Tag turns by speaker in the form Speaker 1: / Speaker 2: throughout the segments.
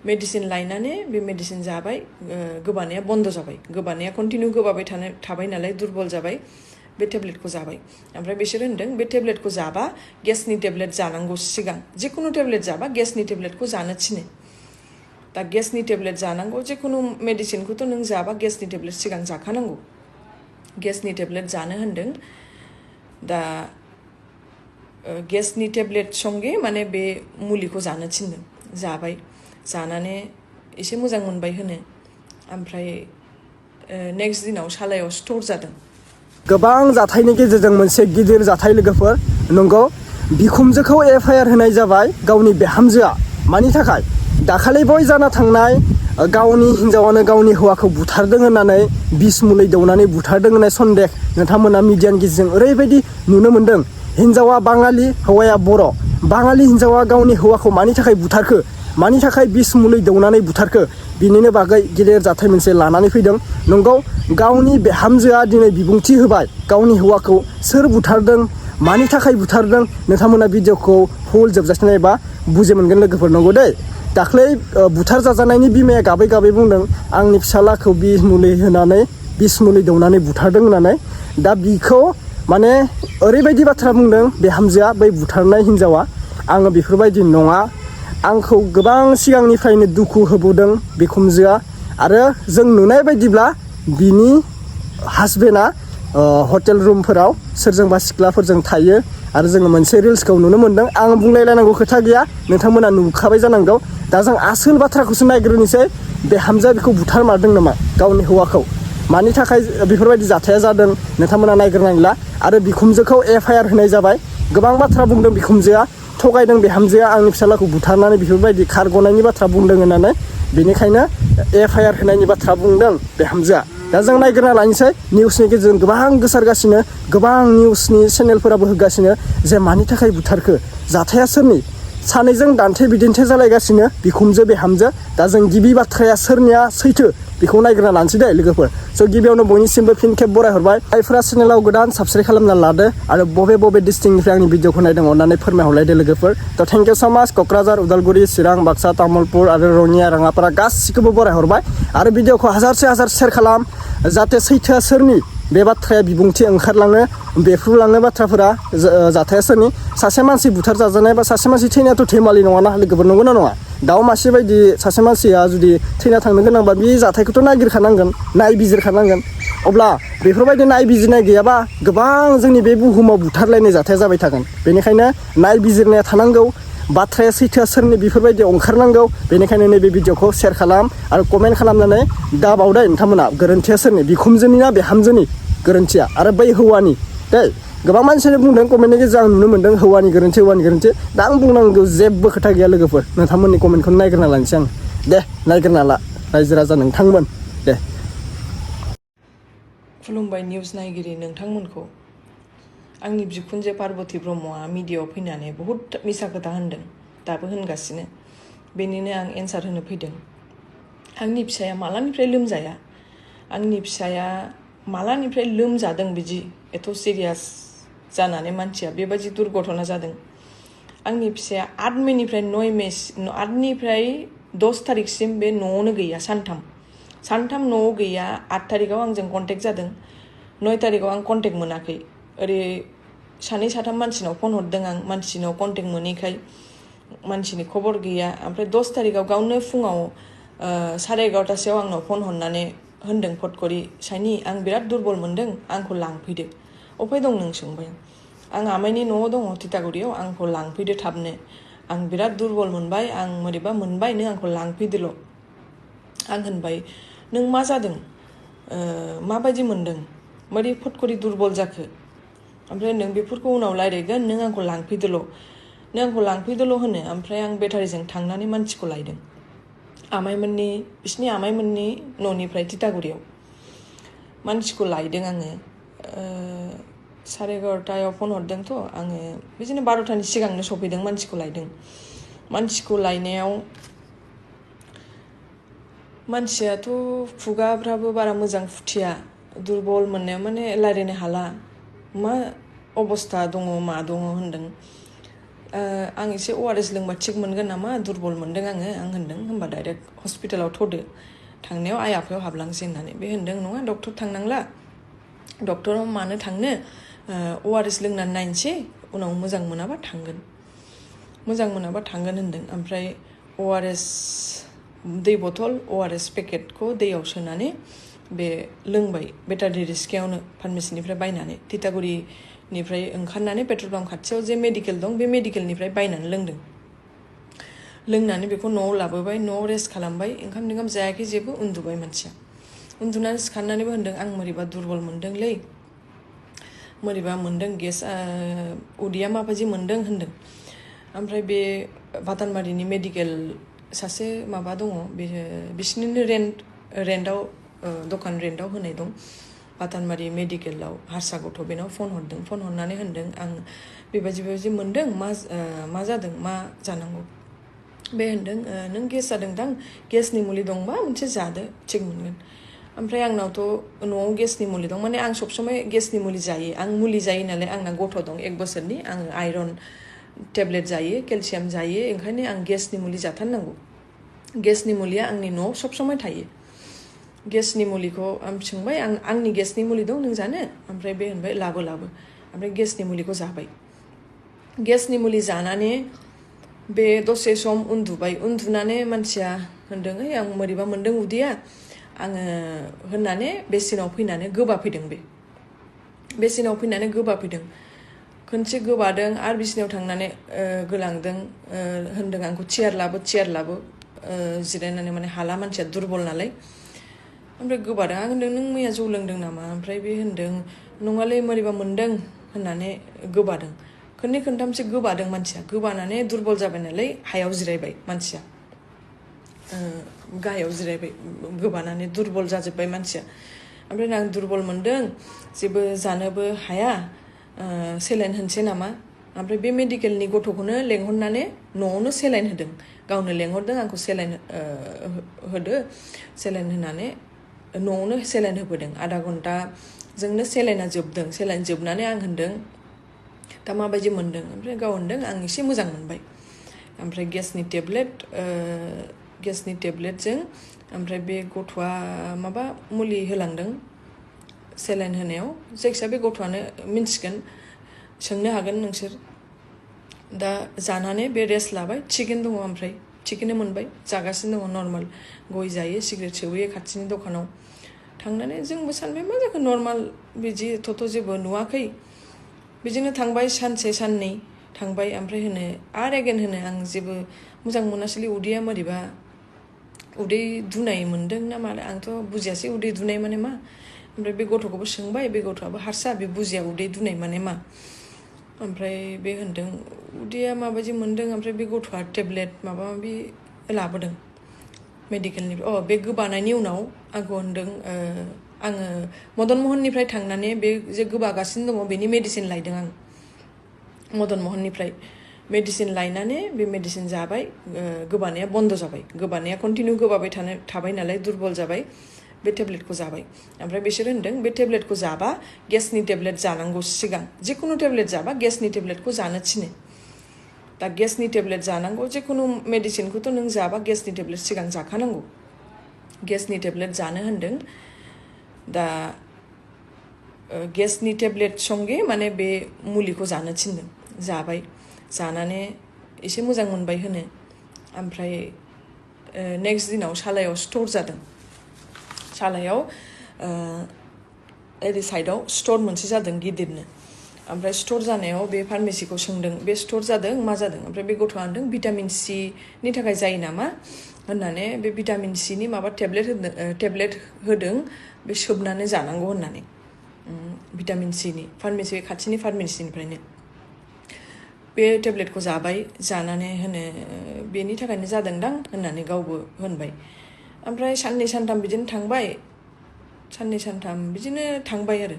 Speaker 1: medicine लायनानै बे medicine जाबाय गोबानाया बन्द जाबाय गोबानाया कन्टिनिउ गोबाबाय थाबाय नालाय दुरबल जाबाय बे टेब्लेटखौ जाबाय ओमफ्राय बिसोर होनदों बे टेब्लेटखौ जाबा गेसनि टेब्लेट जानांगौ सिगां जिखुनु टेब्लेट जाबा गेसनि टेब्लेटखौ जानो थिनो दा गेसनि टेब्लेट जानांगौ जिखुनु मेडिसिनखौथ' नों जाबा गेसनि टेब्लेट सिगां जाखानांगौ गेसनि टेब्लेट जानो होनदों दा गेसनि टेब्लेट संगे माने बे मुलिखौ जानो थिनदों जाबाय जानानै एसे मोजां मोनबाय होनो ओमफ्राय नेक्स्ट दिनाव सालायाव स्ट'र जादों
Speaker 2: गोबां जाथायनि गेजेरजों मोनसे गिदिर जाथाय लोगोफोर नंगौ बिखुमजोखौ एफआइआर होनाय जाबाय गावनि बिहामजोआ मानि थाखाय दाखालि बय जाना थांनाय गावनि हिन्जावानो गावनि हौवाखौ बुथारदों होननानै बिस मुलि दौनानै बुथारदों होननाय सन्देह नोंथांमोना मिडियानि गेजेरजों ओरैबायदि नुनो मोन्दों हिन्जावा बाङालि हौवाया बर' बाङालि हिन्जावा गावनि हौवाखौ मानि थाखाय बुथारखो मानि थाखाय बिस मुलि दौनानै बुथारखो बिनिनो बागै गिदिर जाथाय मोनसे लानानै फैदों नंगौ गावनि बिहामजोआ दिनै बिबुंथि होबाय गावनि हौवाखौ सोर बुथारदों मानि थाखाय बुथारदों नोंथांमोना भिडिअखौ फुल जोबजासिम नायबा बुजि मोनगोन लोगोफोर नंगौ दै दाख्लै बुथार जाजानायनि बिमाया गाबै गाबै बुंदों आंनि फिसालाखौ बिस मुलि दौनानै बुथारदों होननानै दा बिखौ माने ओरैबायदि बाथ्रा बुंदों बिहामजोआ बै बुथारनाय हिन्जावा आङो बेफोरबायदि नङा आंखौ गोबां सिगांनिफ्रायनो दुखु होबोदों बिखुमजोआ आरो जों नुनाय बायदिब्ला बिनि हासबेन्डआ हटेल रुमफोराव सोरजोंबा सिख्लाफोरजों थायो आरो जोङो मोनसे रिल्सखौ नुनो मोन्दों आं बुंलायलायनांगौ खोथा गैया नोंथांमोना नुखाबाय जानांगौ दा जों आसोल बाथ्राखौसो नायग्रोनोसै बिहामजोआ बेखौ बुथारमारदों नामा गावनि हौवाखौ मानि थाखाय बेफोरबायदि जाथाया जादों नोंथांमोना नायग्रोनांला आरो बिखुमजोखौ एफआइआर होनाय जाबाय गोबां बाथ्रा बुंदों बिखुमजोआ थगायदों बिहामजोआ आंनि फिसालाखौ बुथारनानै बेफोरबायदि खारग'नायनि बाथ्रा बुंदों होननानै बेनिखायनो एफआइआर होनायनि बाथ्रा बुंदों बिहामजोआ दा जों नायग्रोना लानोसै निउसनि गेजेरजों गोबां गोसारगासिनो गोबां निउसनि चेनेलफोराबो होगासिनो जे मानि थाखाय बुथारखो जाथाया सोरनि सानैजों दान्थे बिदिन्थे जालायगासिनो बिखुमजो बिहामजो दा जों गिबि बाथ्राया सोरनिया सैथो बेखौ नायग्रोना लानोसै दे लोगोफोर स' गिबियावनो बयनिसिमबो फिन खेब बरायहरबाय जायफोरा चेनेलाव गोदान साबस्क्राइब खालामना लादो आरो बबे डिस्ट्रिक्टनिफ्राय आंनि भिडिअखौ नायदों अननानै फोरमायहरलायदो लोगोफोर थ' थेंक इउ स' माच क'क्राझार उदालगुरि चिरां बाक्सा तामुलपुर आरो रङिया राङापारा गासिखौबो बरायहरबाय आरो भिडिअखौ हाजारसे हाजार शेयार खालाम जाहाथे सैथोआ सोरनि बे बाथ्राया बिबुंथि ओंखारलाङो बेफ्रुलाङो बाथ्राफोरा जाथाया सोरनि सासे मानसि बुथार जाजानाय बा सासे मानसि थैनायाथ' धेमालि नङाना लोगोफोर नंगौ ना नङा दाउ मासे बायदि सासे मानसिया जुदि थैना थांनो गोनांबा बे जाथायखौथ' नायगिरखानांगोन नायबिजिरखानांगोन अब्ला बेफोरबायदि नायबिजिरनाय गैयाबा गोबां जोंनि बे बुहुमाव बुथारलायनाय जाथाया जाबाय थागोन बेनिखायनो नायबिजिरनाया थानांगौ बाथ्राया सैथोआ सोरनि बेफोरबायदि ओंखारनांगौ बेनिखायनो नैबे भिडिअखौ शेयार खालाम आरो कमेन्ट खालामनानै दाबावदे नोंथांमोना गोरोन्थिया सोरनि बिखुमजोनि ना बिहामजोनि गोरोन्थिया आरो बै हौवानि दे गोबां मानसियानो बुंदों कमेन्टनि गेजेराव आं नुनो मोन्दों हौवानि गोरोन्थि दा आं बुंनांगौ जेबो खोथा गैया लोगोफोर नोंथांमोननि कमेन्टखौनो नायग्रोना लानोसै आं दे नायग्रोना ला रायजो राजा नोंथांमोन दे
Speaker 1: खुलुमबाय निउस नायगिरि नोंथांमोनखौ आंनि बिखुनजो पार्बती ब्रह्मआ मिडियायाव फैनानै बहुद मिसा खोथा होनदों दाबो होनगासिनो बेनिनो आं एन्सार होनो फैदों आंनि फिसाया मालानिफ्राय लोमजाया आंनि फिसाया मालानिफ्राय लोमजादों बिदि एथ' सिरियास जानानै मानसिया बेबायदि दुर्घटना जादों आंनि फिसाया 8 मेनिफ्राय 8 निफ्राय 10 थारिखसिम बे न'आवनो गैया सानथाम न'आव गैया 8 थारिखआव आंजों कन्टेक्ट जादों 9 थारिखआव आं कन्टेक्ट मोनाखै ओरै सानै साथाम मानसिनाव फन हरदों आं मानसिनाव कन्टेक्ट मोनैखाय मानसिनि खबर गैया ओमफ्राय 10 थारिखआव गावनो फुङाव 11:30 आंनाव फन हरनानै होनदों फटकरि साइनि आं बिराद दुरबल मोनदों आंखौ लांफैदो अफाय दं नों सोंबाय आं आमाइनि न'आव दङ तितागुरियाव आंखौ लांफैदो थाबनो आं बिराद दुरबल मोनबाय आं मोरैबा मोनबाय नों आंखौ लांफैदोल' आं होनबाय नों मा जादों माबायदि मोनदों मारै फटकरि दुरबल जाखो ओमफ्राय नों बेफोरखौ उनाव रायज्लायगोन नों आंखौ लांफैदोल' होनो ओमफ्राय आं बेटारिजों थांनानै मानसिखौ लायदों बिसिनि आमाइमोननि न'निफ्राय तितागुरियाव मानसिखौ लायदों आङो 11:30 फन हरदोंथ' आङो बिदिनो 12थानि सिगांनो सफैदों मानसिखौ लायदों मानसिखौ लायनायाव मानसियाथ' खुगाफ्राबो बारा मोजां फुथिया दुरबल मोननायाव माने रायज्लायनो हाला मा अबस्था दङ मा दङ होनदों आं एसे ORS लोंबा थिग मोनगोन नामा दुरबल मोनदों आङो आं होनदों होमबा डाइरेक्ट हस्पिटालाव थ'दो थांनायाव आइ आफायाव हाबलांसै होननानै बे होनदों नङा डक्टर थांनांला डक्टराव मानो थांनो ORS लोंनानै नायनोसै उनाव मोजां मोनाबा थांगोन होनदों ओमफ्राय ORS दै बथल ORS पेकेटखौ दैयाव सोनानै बे लोंबाय बेटारि रिस्कायावनो फार्मेसिनिफ्राय बायनानै तितागुरिनिफ्राय ओंखारनानै पेट्रल पाम्प खाथियाव जे मेडिकेल दं बे मेडिकेलनिफ्राय बायनानै लोंनानै बेखौ न'आव लाबोबाय न'आव रेस्ट खालामबाय ओंखाम जायाखै जेबो उन्दुबाय मानसिया उन्दुनानै सिखारनानैबो होनदों आं मोरैबा दुरबल मोनदोंलै मोरैबा मोनदों गेस उदैया माबायदि मोनदों होनदों ओमफ्राय बे भातानबारिनि मेडिकेल सासे माबा दङ बिसिनिनो रेन्टआव दखान रेन्टआव होनाय दं भातानबारि मेडिकेलाव हारसा गथ' बेनाव फन हरनानै होनदों आं बेबायदि मोनदों मा जादों मा जानांगौ बे होनदों नों गेस जादोंदां गेसनि मुलि दंबा मोनसे जादो थिग मोनगोन ओमफ्राय आंनावथ' न'आव गेसनि मुलि दं माने आं सबसमाय गेसनि मुलि जायो आं मुलि जायो नालाय आंना गथ' दं 1 बोसोरनि आङो आइरन टेब्लेट जायो केलसियाम जायो ओंखायनो आं गेसनि मुलि जाथारनांगौ गेसनि मुलिया आंनि न'आव सबसमाय थायो गेसनि मुलिखौ आं सोंबाय आंनि गेसनि मुलि दं नों जानो ओमफ्राय बे होनबाय लाबो ओमफ्राय गेसनि मुलिखौ जाबाय गेसनि मुलि जानानै बे दसे सम उन्दुनानै मानसिया होनदों आं मोरैबा मोनदों उदैया आङो होननानै बेसिनाव फैनानै गोबाफैदों खनसे गोबादों आरो बिसिनायाव थांनानै गोलांदों होनदों आंखौ चेयार लाबो जिरायनानै माने हाला मानसिया दुरबल नालाय ओमफ्राय गोबादों आं होनदों नों मैया जौ लोंदों नामा ओमफ्राय बे होनदों नङालै मोरैबा मोनदों होननानै गोबादों खननै खनथामसो गोबादों मानसिया गोबानानै दुरबल जाबाय नालाय हायाव जिरायबाय मानसिया गाहायाव जिरायबाय गोबानानै दुरबल जाजोब्बाय मानसिया ओमफ्राय आं दुरबल मोनदों जेबो जानोबो हाया सेलाइन होनसै नामा ओमफ्राय बे मेडिकेलनि गथ'खौनो लेंहरनानै न'आवनो सेलाइन होदों गावनो लेंहरदों आंखौ सेलाइन होदो सेलाइन होनानै न'आवनो सेलाइन होबोदों आधा घन्टाजोंनो सेलाइना जोबदों सेलाइन जोबनानै आं होनदों दा माबायदि मोनदों ओमफ्राय गाव होनदों आं एसे मोजां मोनबाय ओमफ्राय गेसनि टेब्लेटजों ओमफ्राय बे गथ'आ माबा मुलि होलांदों सेलाइन होनायाव जायखिया बे गथ'आनो मिन्थिगोन सोंनो हागोन नोंसोर दा जानानै बे रेस्ट लाबाय थिगैनो दङ ओमफ्राय थिगैनो मोनबाय जागासिनो दङ नर्माल गय जायो सिगारेट सोबोयो खाथिनि दखानाव थांनानै जोंबो सानबाय मा जाखो नर्माल बिदिथ' जेबो नुवाखै बिदिनो थांबाय सानसे साननै थांबाय ओमफ्राय आरो एगेन आं जेबो मोजां मोनासैलै उदैया मोरैबा उदै दुनाय मोनदों ना मा आंथ' बुजियासै उदै दुनाय माने मा ओमफ्राय बे गथ'खौबो सोंबाय बे गथ'आबो हारसा बे बुजिया उदै दुनाय माने मा ओमफ्राय बे होनदों उदैया माबायदि मोनदों ओमफ्राय बे गथ'आ टेब्लेट माबा माबि लाबोदों मेडिकेलनिफ्राय बे गोबानायनि उनाव आंखौ होनदों आङो मदन महननिफ्राय थांनानै बे जे गोबागासिनो दङ बेनि मेडिसिन लायदों आं मदन महननिफ्राय मेडिसिन लायनानै बे मेडिसिन जाबाय गोबानाया बन्द जाबाय गोबानाया कन्टिनिउ गोबाबाय थाबाय नालाय दुरबल जाबाय बे टेब्लेटखौ जाबाय ओमफ्राय बिसोर होनदों बे टेब्लेटखौ जाबा गेसनि टेब्लेट जानांगौ सिगां जिखुनु टेब्लेट जाबा गेसनि टेब्लेटखौ जानो थिनो दा गेसनि टेब्लेट जानांगौ जिखुनु मेडिसिनखौथ' नों जाबा गेसनि टेब्लेट सिगां जाखानांगौ गेसनि टेब्लेट जानो होनदों दा गेसनि टेब्लेट संगे माने बे मुलिखौ जानो थिनदों जाबाय जानानै एसे मोजां मोनबाय ओमफ्राय नेक्स्ट दिनाव सालायाव स्ट'र जादों सालायाव ओरै साइडआव स्ट'र मोनसे जादों गिदिरनो ओमफ्राय स्ट'र जानायाव बे फार्मेसिखौ सोंदों बे स्ट'र जादों मा जादों ओमफ्राय बे गथ'आ होनदों भिटामिन सिनि थाखाय जायो नामा होननानै बे भिटामिन सिनि माबा टेब्लेट होदों बे सोबनानै जानांगौ होननानै भिटामिन सिनि खाथिनि फार्मेसिनिफ्रायनो बे टेब्लेटखौ जाबाय जानानै बेनि थाखायनो जादोंदां होननानै गावबो होनबाय ओमफ्राय साननै सानथाम बिदिनो थांबाय बिदिनो थांबाय आरो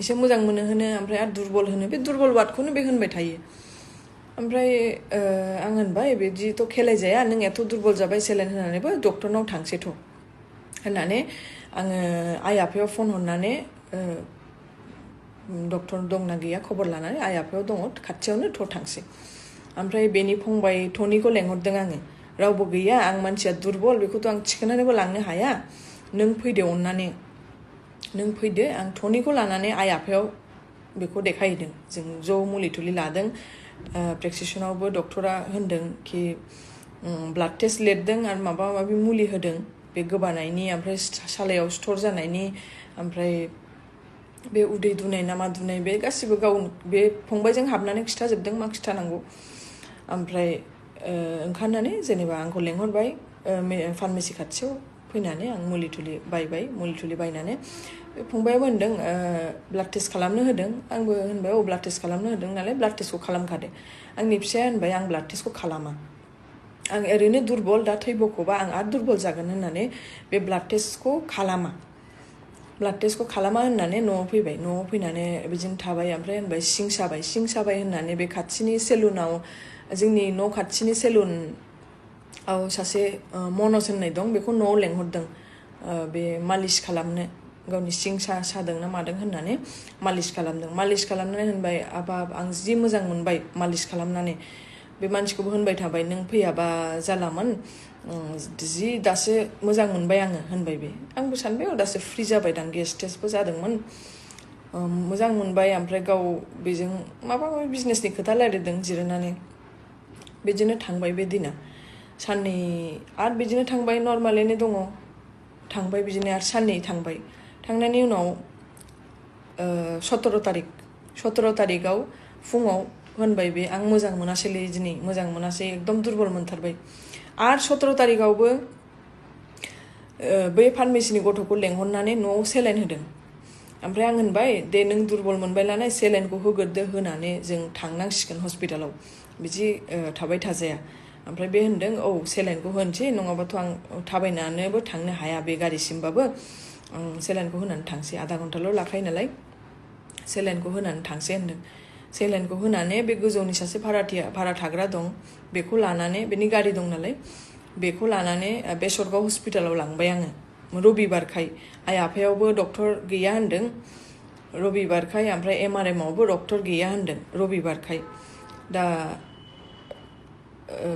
Speaker 1: एसे मोजां मोनो ओमफ्राय आरो दुरबल बे दुरबल वार्डखौनो बे होनबाय थायो ओमफ्राय आं होनबाय बिदिथ' खेलाय जाया नों एथ' दुरबल जाबाय सेलाइन होनानैबो डक्टरनाव थांसैथ' होननानै आङो आइ आफायाव फन हरनानै डक्टर दंना गैया खबर लानानै आइ आफायाव दङ खाथियावनो थांसै ओमफ्राय बेनि फंबाय टनिखौ लेंहरदों आङो रावबो गैया आं मानसिया दुरबल बेखौथ' आं थिखोनानैबो लांनो हाया नों फैदो अननानै नों फैदो आं टनिखौ लानानै आइ आफायाव बेखौ देखायहैदों जों ज' मुलि थुलि लादों प्रेसक्रिपसनावबो डक्टरा होनदों कि ब्लाड टेस्ट लिरदों आरो माबा माबि मुलि होदों बे गोबानायनि ओमफ्राय सालायाव सिथर जानायनि ओमफ्राय बे उदै दुनाय ना मा दुनाय बे गासिबो गाव बे फंबायजों हाबनानै खिथाजोबदों मा खिथानांगौ ओमफ्राय ओंखारनानै जेनेबा आंखौ लेंहरबाय फार्मेसि खाथियाव फैनानै आं मुलि थुलि बायबाय मुलि थुलि बायनानै फंबायाबो होनदों ब्लाड टेस्ट खालामनो होदों आंबो होनबाय ब्लाड टेस्ट खालामनो होदों नालाय ब्लाड टेस्टखौ खालामखादो आंनि फिसाया होनबाय आं ब्लाड टेस्टखौ खालामा आं ओरैनो दुरबल दा थै बख'बा आं आरो दुरबल जागोन होननानै बे ब्लाड टेस्टखौ खालामा होननानै न'आव फैबाय न'आव फैनानै बिदिनो थाबाय ओमफ्राय होनबाय सिं साबाय होननानै बे खाथिनि सेलुनाव जोंनि न' खाथिनि सेलुनाव सासे मनज होननाय दं बेखौ न'आव लेंहरदों बे मालिस खालामनो गावनि सिं सादों ना मादों होननानै मालिस खालामनानै होनबाय आबाब आं जि मोजां मोनबाय मालिस खालामनानै बे मानसिखौबो होनबाय थाबाय नों फैयाबा जालामोन जि दासो मोजां मोनबाय आङो होनबाय बे आंबो सानबाय दासो फ्रि जाबाय दां गेस टेस्टबो जादोंमोन मोजां मोनबाय ओमफ्राय गाव बेजों माबा माबि बिजनेसनि खोथा रायलायदों जिरायनानै बिदिनो थांबाय बे दिना साननै आरो बिदिनो थांबाय नर्मालैनो दङ थांबाय बिदिनो आरो साननै थांबाय थांनायनि उनाव 17 तारिखआव फुङाव होनबाय बे आं मोजां मोनासैलै दिनै मोजां मोनासै एकदम दुरबल मोनथारबाय आरो 17 तारिखआवबो बै फार्मेसिनि गथ'खौ लेंहरनानै न'आव सेलाइन होदों ओमफ्राय आं होनबाय दे नों दुरबल मोनबाय नालाय सेलाइनखौ होग्रोदो होनानै जों थांनांसिगोन हस्पिटालाव बिदि थाबाय थाजाया ओमफ्राय बे होनदों सेलाइनखौ होनोसै नङाबाथ' आं थाबायनानैबो थांनो हाया बे गारिसिमबाबो सेलाइनखौ होनानै थांसै आधा घन्टाल' लाखायो नालाय सेलाइनखौ होनानै थांसै होनदों सेलाइनखौ होनानै बे गोजौनि सासे भारा थाग्रा दं बेखौ लानानै बेनि गारि दं नालाय बेखौ लानानै बेसरगाव हस्पिटालाव लांबाय आङो रबिबारखाय आइ आफायावबो डक्टर गैया होनदों रबिबारखाय ओमफ्राय MRM आवबो डक्टर गैया होनदों रबिबारखाय दा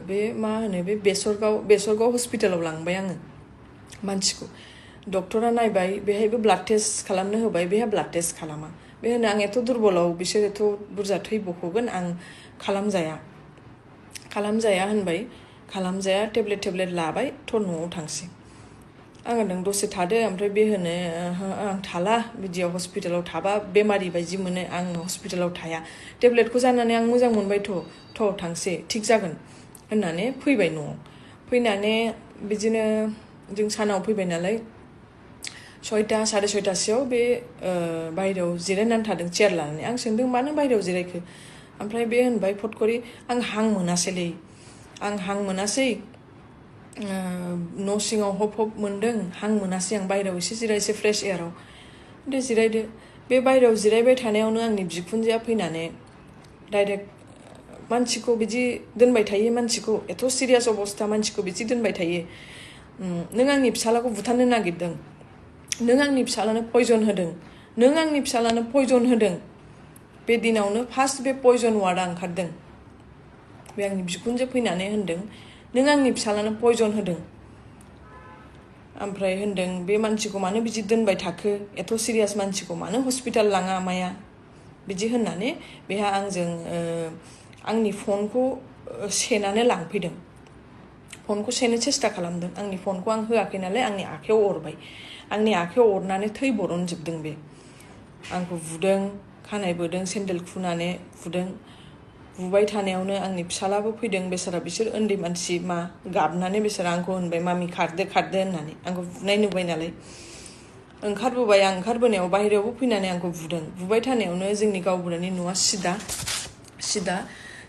Speaker 1: बे मा होनो बे बेसरगाव हस्पिटालाव लांबाय आङो मानसिखौ डक्टरा नायबाय बेहायबो ब्लाड टेस्ट खालामनो होबाय बेहा ब्लाड टेस्ट खालामा बे होनो आं एथ' दुरबलाव बिसोर एथ' बुरजा थै बख'गोन आं खालामजाया होनबाय खालामजाया टेब्लेट लाबाय थ' न'आव थांसै आं होनदों दसे थादो ओमफ्राय बे होनो आं थाला बिदियाव हस्पिटालाव थाबा बेमारि बायदि मोनो आं हस्पिटालाव थाया टेब्लेटखौ जानानै आं मोजां मोनबाय थ' थांसै थिग जागोन होननानै फैबाय न'आव फैनानै बिदिनो जों सानाव फैबाय नालाय 6टा 6:30सोआव बे बायहेरायाव जिरायनानै थादों चेयार लानानै आं सोंदों मानो बायहेरायाव जिरायखो ओमफ्राय बे होनबाय फटकरि आं हां मोनासैलै न' सिङाव हब मोनदों हां मोनासै आं बायहेरायाव एसे जिरायसै फ्रेश एयाराव दे जिरायदो बे बायहेरायाव जिरायबाय थानायावनो आंनि बिखुनजोआ फैनानै डाइरेक्ट मानसिखौ बिदि दोनबाय थायो मानसिखौ एथ' सिरियास अबस्था मानसिखौ बिदि दोनबाय थायो नों आंनि फिसालाखौ बुथारनो नागिरदों नों आंनि फिसालानो पयजन होदों बे दिनावनो फार्स्ट बे पयजन वार्डआ ओंखारदों बे आंनि बिखुनजो फैनानै होनदों नों आंनि फिसालानो पयजन होदों ओमफ्राय होनदों बे मानसिखौ मानो बिदि दोनबाय थाखो एथ' सिरियास मानसिखौ मानो हस्पिटाल लाङा माया बिदि होननानै बेहा आंजों आंनि फनखौ सेनानै लांफैदों फनखौ सेनो सेस्था खालामदों आंनि फनखौ आं होआखै नालाय आंनि आखायाव अरबाय आंनि आखायाव अरनानै थै बरनजोबदों बे आंखौ बुदों खानाय बोदों सेन्देल खुनानै बुबाय थानायावनो आंनि फिसालाबो फैदों बेसारा बिसोर उन्दै मानसि मा गाबनानै बेसारा आंखौ होनबाय मामि खारदो होननानै आंखौ बुनाय नुबाय नालाय ओंखारबोबाय आं ओंखारबोनायाव बाहेरायावबो फैनानै आंखौ बुबाय थानायावनो जोंनि गावबुरानि न'आ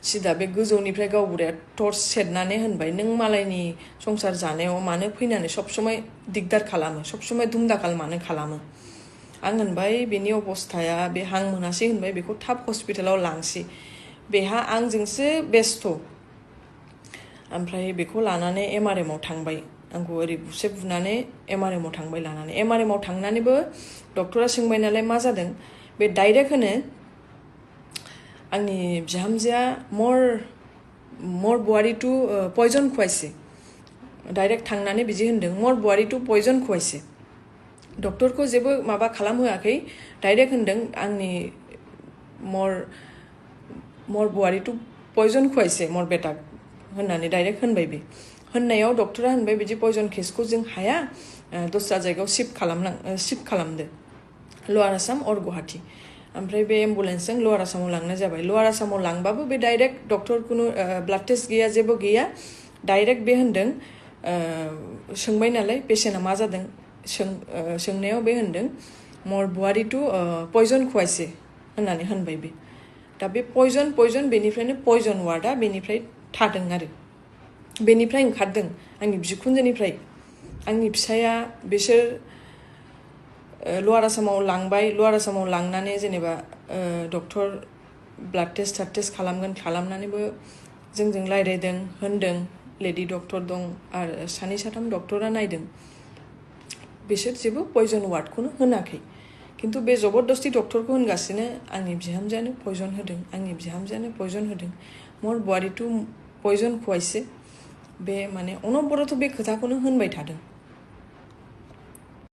Speaker 1: सिदा बे गोजौनिफ्राय गावबुराया टर्च सेरनानै होनबाय नों मालायनि संसार जानायाव मानो फैनानै सबसमाय दिगदार खालामो सबसमाय दुमदाखाल मानो खालामो आं होनबाय बेनि अबस्थाया बे हां मोनासै होनबाय बेखौ थाब हस्पिटालाव लांसै बेहा आंजोंसो बेस्थ' ओमफ्राय बेखौ लानानै MRM आव थांबाय आंखौ ओरै बुनानै MRM आव थांबाय लानानै MRM आव थांनानैबो डक्टरा सोंबाय नालाय मा जादों बे डाइरेक्ट होनो आंनि बिहामजोआ मोर बुआरी टू पॉइजन खुवाइसे डाइरेक्ट थांनानै बिदि होनदों मोर बुआरी टू पॉइजन खुवाइसे डक्टरखौ जेबो माबा खालामहोआखै डाइरेक्ट होनदों आंनि मोर बुआरी टू पॉइजन खुवाइसे मोर बेटा होननानै डाइरेक्ट होनबाय बे होननायाव डक्टरा होनबाय बिदि पॉइजन केसखौ जों हाया दस्रा जायगायाव शिफ्ट खालामदो लवार आसाम और गुवाहाटी ओमफ्राय बे एम्बुलेन्सजों लवार आसामाव लांनाय जाबाय लवार आसामाव लांबाबो बे डाइरेक्ट डक्टर कुनु ब्लाड टेस्ट गैया जेबो गैया डाइरेक्ट बे होनदों सोंबाय नालाय पेशेन्टआ मा जादों सोंनायाव बे होनदों मोर बुआरी टू पॉइजन खुवाइसे होननानै होनबाय बे दा बे पॉइजन बेनिफ्रायनो पॉइजन वार्डआ बेनिफ्राय थादों आरो बेनिफ्राय ओंखारदों आंनि बिखुनजोनिफ्राय आंनि फिसाया बिसोर लवार आसामाव लांबाय लवार आसामाव लांनानै जेनेबा डक्टर ब्लाड टेस्ट खालामनानैबो जोंजों रायज्लायदों होनदों लेडि डक्टर दं आरो सानै साथाम डक्टरा नायदों बिसोर जेबो पॉइजन वार्डखौनो होनाखै किन्तु बे जबरदस्ती डक्टरखौ होनगासिनो आंनि बिहामजोआनो पॉइजन होदों मोर बुआरी टू पॉइजन खुवाइसे बे माने अनबरथ बे खोथाखौनो होनबाय थादों